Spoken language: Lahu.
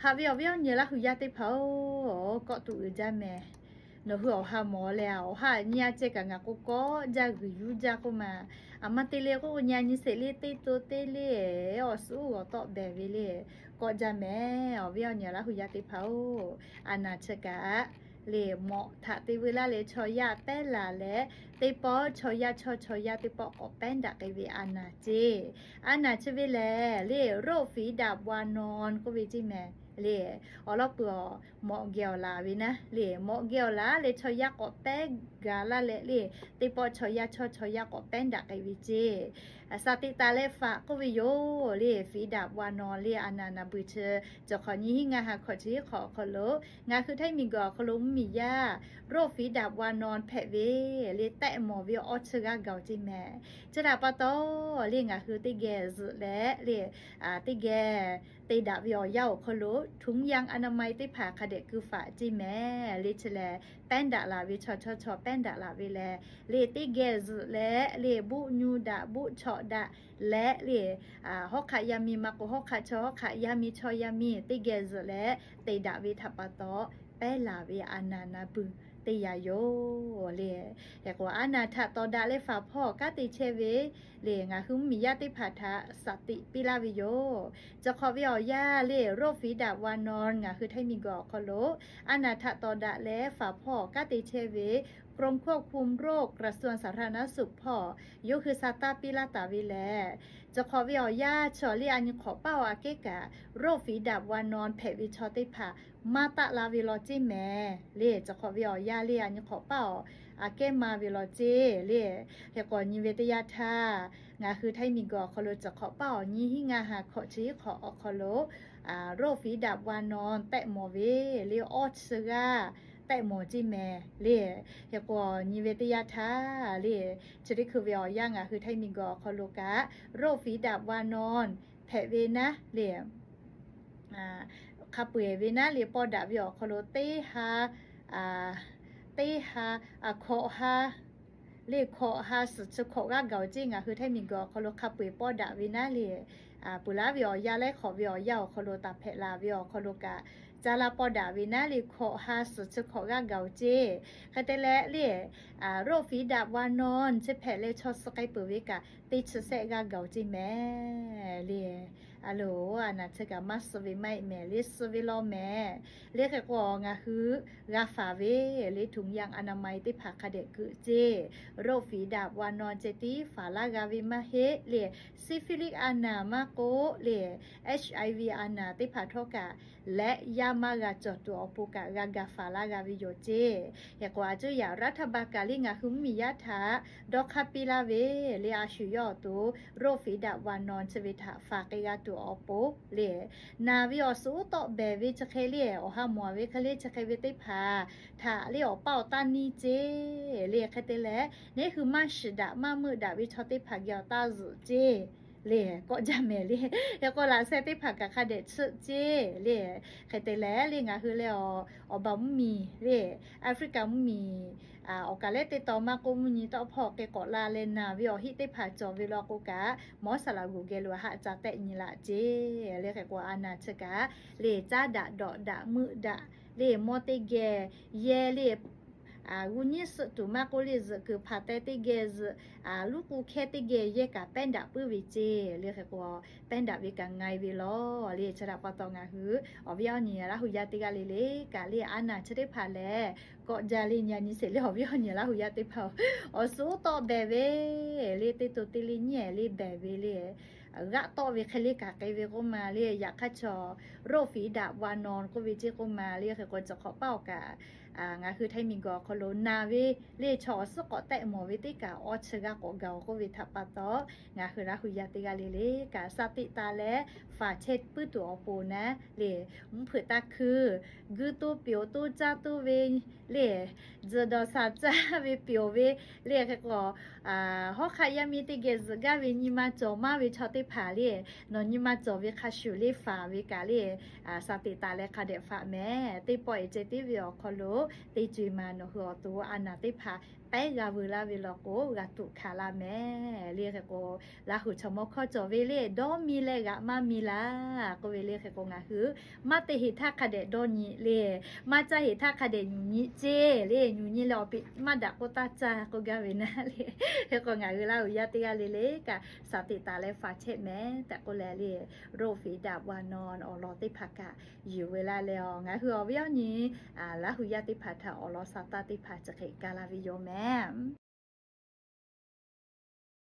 Haꞈ ve awˬ viˉ awˬ nyi Laˇ hu yaˇ teˇ hpaˍ-oˬ, kawˆ tuˬ uiˍ jaˇ mehˍ. Nawˬ hui awˬ ha mawˬ leh, awˬ ha nyi a ceh kaꞈ ngaˬ k'o kawˆ jaˇ g'uiˬ yuˇ jaˇ k'oˆ ma. Aˬ ma te le k'o, nyi a nyi sheˍ le teˇ to teˇ le, awˬ suhˉ g'awˬ tawˆ behˬ ve le, kawˆ jaˇ mehˍ. Awˬ viˉ awˬ nyi Laˇ hu yaˇ teˇ hpaˍ-oˬ, a naˍ chi kaꞈ le, mawꞈ htaꞈ te veu laˇ leh chaw yaˇ pehˉ laˬ leh, teˇ pawˆ chaw yaˇ chaw, chaw yaˇ teˇ pawˆ k'awꞈ pehˉ daꞈ k'ai ve a naˍ ceˇ. A naˍ chi ve lehˬ le, โรคฝีดาษวานอน k'oˆ ve ceˇ mehˍ le. Awˬ lawn peuˬ awˬ, mawꞈ geh awˬ laˬ ve naˉ le, mawꞈ geh awˬ laˬ leh chaw yaˇ k'awꞈ pehˉ gaˬ laˇ leh le, teˇ pawˆ chaw yaˇ chaw, chaw yaˇ k'awꞈ pehˉ daꞈ k'ai ve ceˇ. Saˍ tiꞈ taˍ leh faꞈ k'oˆ ve yoˬ le, ฝีดาษวานอน le a naˍ naˍ beuˬ chi, cawˬ hk'awꞈ nyi hiˉ ngaˇ ha hkawꞈ chi hiˉ hk'awꞈ awˬ hk'aw lo ngaˬ hui hteˇ miˬ guiˬ awˬ hk'aw lo mvuhˇmiˬ yaˇ โรคฝีดาษวานอน hpehꞈ ve le tehꞈ mawˬ ve awˇ chi g'aˇ gaˬ-oˬ ceˇ mehˍ. Chi htaꞈ pa taw le, ngaˬ hui teˇ geh zuhꞈ leh le, teˇ geh te daꞈ ve awˬ yanˇ awˬ hk'aw lo ถุงยางอนามัย teˇ hpaˍ hk'a dehꞈ keu faꞈ ceˇ mehˍ le. Chi lehˬ, pehˉ daꞈ laˬ ve chaw chaw chaw pehˉ daꞈ laˬ ve leh le, teˇ geh zuhꞈ leh le, buˆ nyu daꞈ buˆ chawꞈ daꞈ leh le, hawˉ hk'aˆ yaˇ miˇ maˇ k'o hawˉ hk'aˆ chaw, hawˉ hk'aˆ yaˇ miˇ chaw yaˇ miˇ teˇ geh zuhꞈ leh te daꞈ ve htaꞈ pa taw, pehˉ laˬ ve a naˍ naˍ beuˬ teˇ yanˇ yoˬ le. Hk'e k'o, a naˍ htaꞈ tawˍ daꞈ leh faˍ hpawˇ kanˉ te chehˇ ve le, ngaˬ hui mvuhˇmiˬ yaˇ teˇ hpaˍ htaꞈ saˍ tiꞈ piˇ laˇ ve yoˬ. Cawˬ hk'awꞈ ve awˬ yanˇ le, โรคฝีดาษวานอน ngaˬ hui hteˇ miˬ guiˬ awˬ hk'aw lo a naˍ htaꞈ tawˍ daꞈ leh faˍ hpawˇ kanˉ te chehˇ ve กรมควบคุมโรค กระทรวงสาธารณสุข hpawˇ yawˇ hui sa taˇ piˇ laˇ taˍ ve lehˬ, cawˬ hk'awꞈ ve awˬ yanˇ chi awˬ le a nyi hk'awꞈ paˇ awˬ aꞈ kehˉ kaꞈ โรคฝีดาษวานอน hpehꞈ ve chaw teˇ hpaˍ maˇ taˆ la ve law ceˇ mehˍ le. Cawˬ hk'awꞈ ve awˬ yanˇ le a nyi hk'awꞈ paˇ awˬ aꞈ kehˉ ma ve law ceˇ le. Hk'e k'o, nyi ve teˇ yanˇ htaˇ ngaˬ hui hteˇ miˬ guiˬ awˬ hk'aw lo cawˬ hk'awꞈ paˇ awˬ nyi hiˉ ngaˇ ha hkawꞈ chi hiˉ hk'awꞈ awˬ hk'aw lo โรคฝีดาษวานอน tehꞈ mawˬ ve le awˇ chi g'aˇ tehꞈ mawˬ ceˇ mehˍ le. Hk'e k'o, nyi ve teˇ yanˇ htaˇ le, chi teˇ hkui ve awˬ yanˇ ngaˬ hui hteˇ miˬ guiˬ awˬ hk'aw lo kaꞈ โรคฝีดาษวานอน hpehꞈ ve naˉ le, hk'a peu-eˬ ve naˉ le pawˇ daꞈ ve awˬ hk'aw lo teˇ ha, teˇ ha, hkawꞈ ha le, hkawꞈ ha suhˍ chi hkawꞈ g'aˇ gaˬ-oˬ ceˇ. Ngaˬ hui hteˇ miˬ guiˬ awˬ hk'aw lo hk'a peu-eˬ pawˇ daꞈ ve naˉ le, peuˬ laˉ ve awˬ yanˇ leh hk'awꞈ ve awˬ yanˇ awˬ hk'aw lo taˍ hpehꞈ laˬ ve awˬ hk'aw lo kaꞈ, ca la pawˇ daꞈ ve naˉ le, hkawꞈ ha suhˍ chi hkawꞈ g'aˇ gaˬ-oˬ ceˇ. Hk'e te leh le, โรคฝีดาษวานอน chi hpehꞈ leh chaw suh k'ai peuˬ ve kaꞈ teˇ chi sehˆ g'aˇ gaˬ-oˬ ceˇ mehˍ le. A loˬ, a naˍ chi kaꞈ maˇ suh ve maˇ heˆ mehˍ le, suh ve law mehˍ le. Hk'e k'o, ngaˬ hui g'a faˍ ve le ถุงยางอนามัย teˇ hpaˍ hk'a dehꞈ keu ceˇ. โรคฝีดาษวานอน ceh tiˉ faˍ laˇ g'a ve maˇ heˆ le, syphilis a naˍ maˇ k'oˆ le, HIV a naˍ teˇ hpaˍ htawˇ kaꞈ leh yaˇ maˇ g'a cawˬ tuˬ awˬ pon kaꞈ g'a gaˬ faˍ laˇ g'a ve yoˬ ceˇ. Hk'e k'o, a cuˇ yaꞈ รัฐบาล kaꞈ le ngaˬ hui mvuhˇmiˬ yaˇ htaꞈ dawˇ hk'aˇ piˇ laˇ ve le, a shu yawˇ awˬ to โรคฝีดาษวานอน chi ve htaꞈ faˍ k'ai g'a tuˬ awˬ pon le, naˍ ve awˬ suhˉ uˉ tawˆ behˬ ve chi hk'e le, awˬ ha mawˬ ve hk'e le chi hk'e ve teˇ hpaˍ htaꞈ le awˬ paˇ awˬ taˇ neˇ ceˇ le. Hk'e te leh, neˇ hui maˇ shiˍ daꞈ maˇ meuˆ daꞈ ve chaw teˇ hpaˍ geh awˬ taˇ zuhꞈ ceˇ le, kawˆ jaˇ mehˍ le. Hk'e k'o, laꞈ sheh teˇ hpaˍ kaꞈ hk'a dehꞈ tsuhˆ ceˇ le. Hk'e te leh le, ngaˬ hui leh awˬ, awˬ baˬ mvuhˇmiˬ le, Africa mvuhˇmiˬ awˬ kaˬ lehˉ teˇ taw maˇ k'oˆ, mvuhˇ nyi tawˆ hpawˇ k'e k'awꞈ la leh naˍ ve awˬ hiˆ teˇ hpaˍ cawˬ ve law k'o kaꞈ, mawˉ saˍ laꞈ g'oˬ geh lo haˆ ca tehˆ nyi laꞈ ceˇ le. Hk'e k'o, a naˍ chi kaꞈ le caˉ daꞈ dawꞈ daꞈ meuˆ daꞈ le, mawˇ teˇ geh yehˇ le, g'uˇ nyiˉ suhˆ tuˬ maˇ k'oˆ le, zuhꞈ kuiˬ hpaˍ teh teˇ geh zuhꞈ, luˉ k'u hkehˇ teˇ geh yehˇ kaꞈ pehˉ daꞈ puiˉ ve ceˇ le. Hk'e k'o, pehˉ daꞈ ve kaꞈ nga-e ve law le. Chi htaꞈ pa taw ngaˬ hui awˬ viˉ awˬ nyi Laˇ hu yaˇ teˇ g'aˇ le le kaꞈ le, a naˍ chi teˇ hpaˍ lehˬ, kawˆ jaˇ le, nyi a nyi sheˍ le, awˬ viˉ awˬ nyi Laˇ hu yaˇ teˇ hpaˍ-oˬ, awˬ suhˉ uˉ tawˆ behˬ ve le, teˇ to teˇ le nyiˉ-ehˍ le behˬ ve le, g'aˆ tawˆ ve hk'e le kaꞈ k'ai ve k'oˆ ma le. Yaꞈ hk'aˇ chaw โรคฝีดาษวานอน k'oˆ ve ceˇ k'oˆ ma le. Hk'e k'o, cawˬ hk'awꞈ paˇ awˬ kaꞈ ngaˬ hui hteˇ miˬ guiˬ awˬ hk'aw lo naˍ ve le, chaw awˬ suhˉ k'awꞈ tehˆ mawˬ ve teˇ kaꞈ awˇ chi g'aˇ k'awꞈ gaˬ-oˬ k'oˆ ve htaꞈ pa taw, ngaˬ hui Laˇ hu yaˇ teˇ g'aˇ le le kaꞈ saˍ tiꞈ taˍ leh faˍ chehˇ puiˉ tuˬ awˬ pon naˉ le, mvuhˇ hpeuꞈ taˇ hkui, guiˇ toˇ pyoˍ toˇ caˇ toˇ ve le, tzuhˬ dawˬ shaˍ caˇ ve pyoˍ ve le. Hk'e k'o, hawˉ hk'aˆ yaˇ miˇ teˇ geh zuhꞈ gaˇ ve nyi ma cawˬ maˇ ve chaw teˇ hpaˍ le, nawˬ nyi ma cawˬ ve hk'a shuˍ le faˍ ve kaꞈ le, saˍ tiꞈ taˍ leh hk'a dehꞈ faˍ mehˍ. Teˇ pawˆ-e ceh tiˉ ve awˬ hk'aw lo teˇ co-e ma nawˬ hui awˬ to a naˬ teˇ hpaˍ pehˉ g'a veu laˇ ve law k'o, g'a tuꞈ hkanˍ laˇ mehˍ le. Hk'e k'o, Laˇ huˍ chaw mawˇ hkawˇ cawˬ ve le, dawˇ mi leh g'aꞈ maˇ mi laˇ k'oˆ ve le. Hk'e k'o, ngaˬ hui maˇ te heˍ htaˇ hk'a dehꞈ dawˇ nyi le, maˇ caˇ heˍ htaˇ hk'a dehꞈ nyuˬ nyi ceˇ le. Nyuˬ nyi leh awˬ peꞈ maˇ daꞈ k'oˆ taˇ caˇ k'oˆ gaˇ ve naˉ le. Hk'e k'o, ngaˬ hui Laˇ huˍ yaˇ teˇ g'aˇ le le kaꞈ สติ taˍ leh faˍ chehˇ mehˍ tehꞈ k'oˆ leh le, โรคฝีดาดวานอน awˬ lawn teˇ hpaˍ kaꞈ yuˬ ve laˇ leh, ngaˬ hui awˬ viˉ awˬ nyi Laˇ huˍ yaˇ teˇ hpaˍ htaꞈ awˬ lawn sha taˇ teˇ hpaˍ chi hk'e kaˇ laˇ ve yoˬ mehˍ.